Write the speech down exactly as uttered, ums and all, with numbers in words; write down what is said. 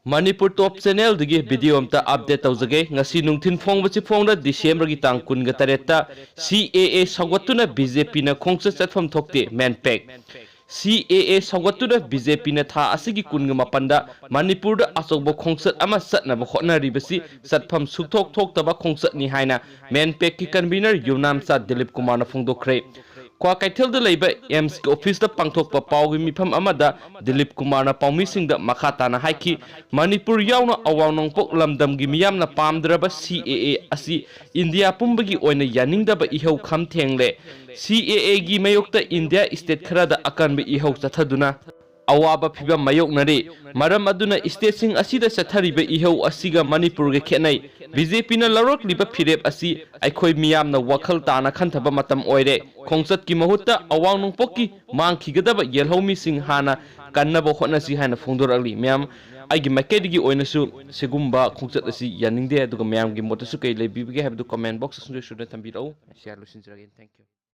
ꯃꯅꯤꯄꯨꯔ ꯇꯣꯞ ꯆꯦꯅꯦꯜꯗꯒꯤ video ꯑꯝꯇ update ꯇꯧꯖꯒꯦ꯫ ꯉꯁꯤ ꯅꯨꯡꯊꯤꯜ ꯐꯣꯡꯕꯁꯤ ꯐꯣꯡꯗ ꯗꯤꯁꯦꯝꯕꯔꯒꯤ ꯇꯥꯡ ꯀꯨꯟꯒ ꯇꯔꯦꯠꯇ ꯁꯤ ꯑꯦ ꯑꯦ ꯁꯧꯒꯠꯇꯨꯅ ꯕꯤ ꯖꯦ ꯄꯤꯅ ꯈꯣꯡꯆꯠ ꯆꯠꯐꯝ ꯊꯣꯛꯇꯦ ꯃꯦꯟꯄꯦꯛ꯫ ꯁꯤ ꯑꯦ ꯑꯦ ꯁꯧꯒꯠꯇꯨꯅ ꯕꯤ ꯖꯦ ꯄꯤꯅ ꯊꯥ ꯑꯁꯤꯒꯤ ꯀꯨꯟꯒ ꯃꯥꯄꯟꯗ ꯃꯅꯤꯄꯨꯔꯗ ꯑꯆꯧꯕ ꯈꯣꯡꯆꯠ ꯑꯃ ꯆꯠꯅꯕ ꯍꯣꯠꯅꯔꯤꯕꯁꯤ ꯆꯠꯐꯝ ꯁꯨꯛꯊꯣꯛ ꯊꯣꯛꯇꯕ ꯈꯣꯡꯆꯠꯅꯤ ꯍꯥꯏꯅ ꯃꯦꯟꯄꯦꯛꯀꯤ ꯀꯟꯚꯤꯅꯔ ꯌꯨꯝꯅꯥꯝꯆꯥ ꯗꯤꯂꯤꯞ ꯀꯨꯃꯥꯔꯅ ꯐꯣꯡꯗꯣꯛꯈ꯭ꯔꯦ꯫ ꯀ꯭ꯋꯥꯀꯩꯊꯦꯜꯗ ꯂꯩꯕ ꯑꯦꯝꯁꯀꯤ ꯑꯣꯐꯤꯁꯇ ꯄꯥꯡꯊꯣꯛꯄ ꯄꯥꯎꯒꯤ ꯃꯤꯐꯝ ꯑꯃꯗ ꯗꯤꯂꯤꯞ ꯀꯨꯃꯥꯔꯅ ꯄꯥꯎꯃꯤꯁꯤꯡꯗ ꯃꯈꯥ ꯇꯥꯅ ꯍꯥꯏꯈꯤ, ꯃꯅꯤꯄꯨꯔ ꯌꯥꯎꯅ ꯑꯋꯥꯡ ꯅꯣꯡꯄꯣꯛ ꯂꯝꯗꯝꯒꯤ ꯃꯤꯌꯥꯝꯅ ꯄꯥꯝꯗ꯭ꯔꯕ ꯁꯤ ꯑꯦ ꯑꯦ ꯑꯁꯤ ꯏꯟꯗꯤꯌꯥ ꯄꯨꯝꯕꯒꯤ ꯑꯣꯏꯅ ꯌꯥꯅꯤꯡꯗꯕ ꯏꯍꯧ ꯈꯝ ꯊꯦꯡꯂꯦ꯫ ꯁꯤ ꯑꯦ ꯑꯦꯒꯤ ꯃꯥꯌꯣꯛꯇ ꯏꯟꯗꯤꯌꯥ ꯁ꯭ꯇꯦꯠ ꯈꯔꯗ ꯑꯀꯟꯕ ꯏꯍꯧ ꯆꯠꯊꯗꯨꯅ ꯑꯋꯥꯕ ꯐꯤꯚꯝ ꯃꯥꯌꯣꯛꯅꯔꯤ꯫ ꯃꯔꯝ ꯑꯗꯨꯅ ꯁ꯭ꯇꯦꯠꯁꯤꯡ ꯑꯁꯤꯗ ꯆꯠꯊꯔꯤꯕ ꯏꯍꯧ ꯑꯁꯤꯒ ꯃꯅꯤꯄꯨꯔꯒ ꯈꯦꯠꯅꯩ꯫ ꯕꯤ ꯖꯦ ꯄꯤꯅ ꯂꯧꯔꯛꯂꯤꯕ ꯐꯤꯔꯦꯞ ꯑꯁꯤ ꯑꯩꯈꯣꯏ ꯃꯤꯌꯥꯝꯅ ꯋꯥꯈꯜ ꯇꯥꯅ ꯈꯟꯊꯕ ꯃꯇꯝ ꯑꯣꯏꯔꯦ꯫ ꯈꯣꯡꯆꯠꯀꯤ ꯃꯍꯨꯠꯇ ꯑꯋꯥꯡ ꯅꯣꯡꯄꯣꯛꯀꯤ ꯃꯥꯡꯈꯤꯒꯗꯕ ꯌꯦꯜꯍꯧꯃꯤꯁꯤꯡ ꯍꯥꯟꯅ ꯀꯟꯅꯕ ꯍꯣꯠꯅꯁꯤ ꯍꯥꯏꯅ ꯐꯣꯡꯗꯣꯔꯛꯂꯤ꯫ ꯃꯌꯥꯝ, ꯑꯩꯒꯤ ꯃꯥꯏꯀꯩꯗꯒꯤ ꯑꯣꯏꯅꯁꯨ ꯁꯤꯒꯨꯝꯕ ꯈꯣꯡꯆꯠ ꯑꯁꯤ ꯌꯥꯅꯤꯡꯗꯦ, ꯑꯗꯨꯒ ꯃꯌꯥꯝꯒꯤ ꯃꯣꯠꯇꯁꯨ ꯀꯔꯤ ꯂꯩꯕꯤꯕꯒꯦ ꯍꯥꯏꯕꯗꯨ comment box ꯁꯨꯡꯁꯣꯏ ꯁꯣꯏꯗꯅ ꯊꯝꯕꯤꯔꯛꯎ꯫ ꯁꯤ ꯍꯥꯏꯔ ꯂꯣꯏꯁꯤꯟꯖꯔꯒꯦ꯫ Thank you꯫